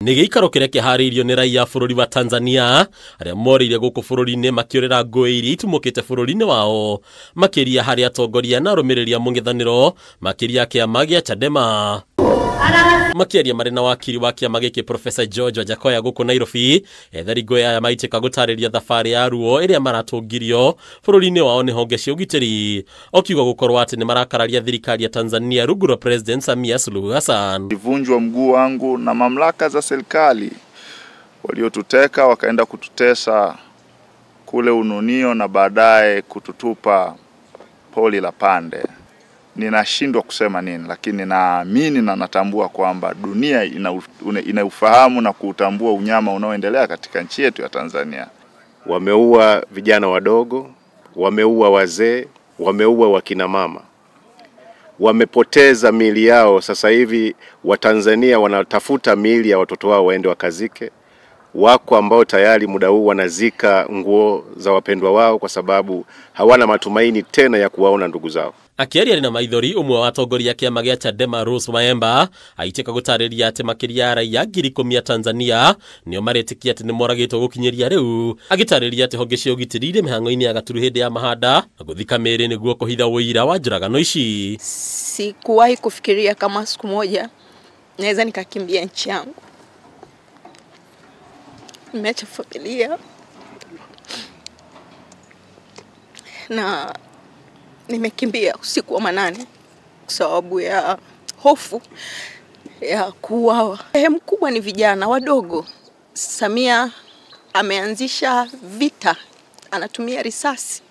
Nĩ gĩikaro kĩrĩa kĩharĩirio nĩ raia bũrũri wa Tanzania arĩa morĩire gũkũ bũrũri-inĩ makĩũrĩra ngũĩ iria itumũkĩte bũrũri-inĩ wao, makĩria harĩ atongoria na arũmĩrĩri a mũng'ethanĩro, makĩria kĩama gĩa Chadema. Makĩaria marĩ na wakiri wa kĩama gĩkĩ Professor George Wajackoyah gũkũ Nairobi, ethari ngũĩ aya maitĩka gũtarĩria thabarĩ ya ruo ĩrĩa maratũngirio bũrũri-inĩ wao nĩ honge cia ũgitĩri, okiuga gũkorwo atĩ nĩ marakararia thirikari ya Tanzania rungu rwa President Samia Suluhu Hassan. Nilivunjwa mguu wangu na mamlaka za serikali waliotuteka wakaenda kututesa kule Ununio na baadaye kututupa poli la Pande. Ninashindwa kusema nini, lakini naamini na natambua kwamba dunia inaufahamu na kuutambua unyama unaoendelea katika nchi yetu ya Tanzania. Wameua vijana wadogo, wameua wazee, wameua wakina mama. Wamepoteza miili yao. Sasa hivi Watanzania wanatafuta miili ya watoto wao waende wakazike. Wako ambao tayari muda huu wanazika nguo za wapendwa wao kwa sababu hawana matumaini tena ya kuwaona ndugu zao. Akĩaria na maithori ũmwe wa atongoria kĩama gĩa Chadema Rose Maemba aitĩka gũtarĩria atĩ makĩria ya raia 10,000 a Tanzania nĩo maretĩkia atĩ nĩmoragĩtwo gũkinyĩria rĩu, agĩtarĩria atĩ honge cia ũgitĩri irĩ mĩhang'o-inĩ ya gaturu hĩndĩ ya mahanda na gũthika mĩĩrĩ nĩguo kũhitha ũira wa njũragano ici. Sikuwahi kufikiria kama siku moja naweza nikakimbia nchi yangu. Nimeacha familia na nimekimbia usiku wa manane kwa sababu ya hofu ya kuuawa. Sehemu kubwa ni vijana wadogo. Samia ameanzisha vita, anatumia risasi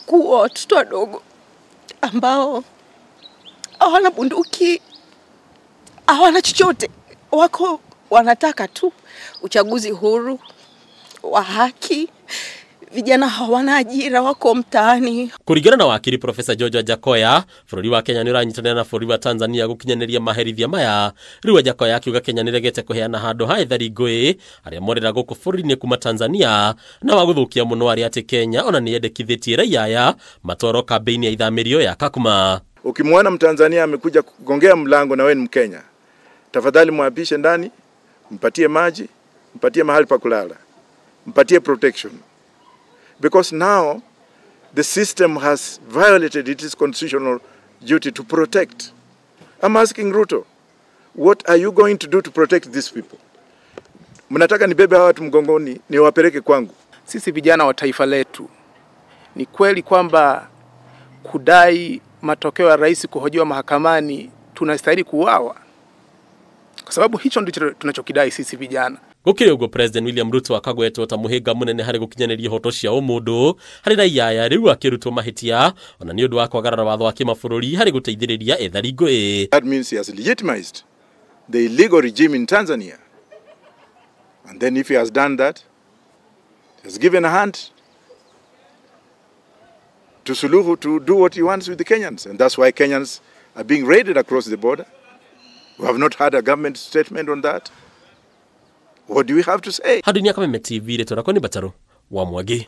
kuua watoto wadogo ambao hawana bunduki, hawana chochote. Wako wanataka tu uchaguzi huru wa haki. Vijana hawana ajira, wako mtaani. Kũringana na wakiri Professor George Wajackoyah, bũrũri wa Kenya nĩ ũranyitanĩra na bũrũri wa Tanzania gũkinyanĩria maherithia maya. Rĩu Wajackoyah akiuga Kenya nĩregete kũheana handũ ha ethari ngũĩ arĩa morĩra gũkũ bũrũri-inĩ kuma Tanzania, na wa gũthũkia mũno arĩa atĩ Kenya ona nĩyendekithĩtie raia aya matwarwo kambĩ-inĩ ya ithamĩrio ya Kakuma. Ukimwona Mtanzania amekuja kugongea mlango na wewe ni Mkenya, tafadhali mwapishe ndani, mpatie maji, mpatie mahali pa kulala, mpatie protection. Because now the system has violated its constitutional duty to protect. I'm asking Ruto, what are you going to do to protect these people? Mnataka nibebe hawa watu mgongoni niwapeleke kwangu? Sisi vijana wa taifa letu, ni kweli kwamba kudai matokeo ya rais kuhojiwa mahakamani tunastahili kuuawa? Kwa sababu hicho ndicho tunachokidai sisi vijana. Gũkĩrĩ ũguo President William Ruto akagwetwo ta mũhĩnga mũnene harĩ gũkinyanĩria ihoto cia ũmũndũ harĩ raia aya rĩu akĩrutwo mahĩtia ona nĩ ũndũ wa kwagarara watho wa kĩmabũrũri harĩ gũteithĩrĩria ethari ngũĩ. That means he has legitimized the illegal regime in Tanzania. And then if he has done that, he has given a hand to Suluhu to do what he wants with the Kenyans. And that's why Kenyans are being raided across the border. We have not had a government statement on that. What do we have to say? Handũ-inĩ ya Kameme TV, rĩtwa rĩakwa nĩ Mbataro wa Mwangi.